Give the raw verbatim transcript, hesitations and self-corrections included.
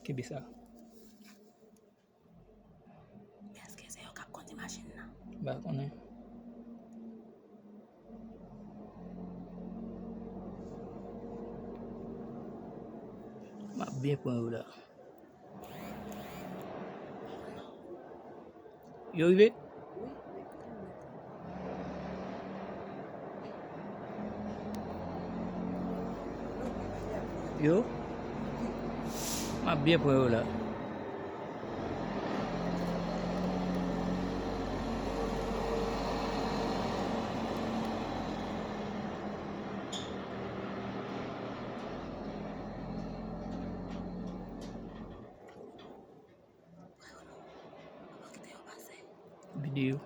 Kenbe sa. Èske se yo k ap kondi machin nan? M pa konnen. M ap byen pran yo la. Yo rive? Yo? M ap byen pran yo la. Videyo.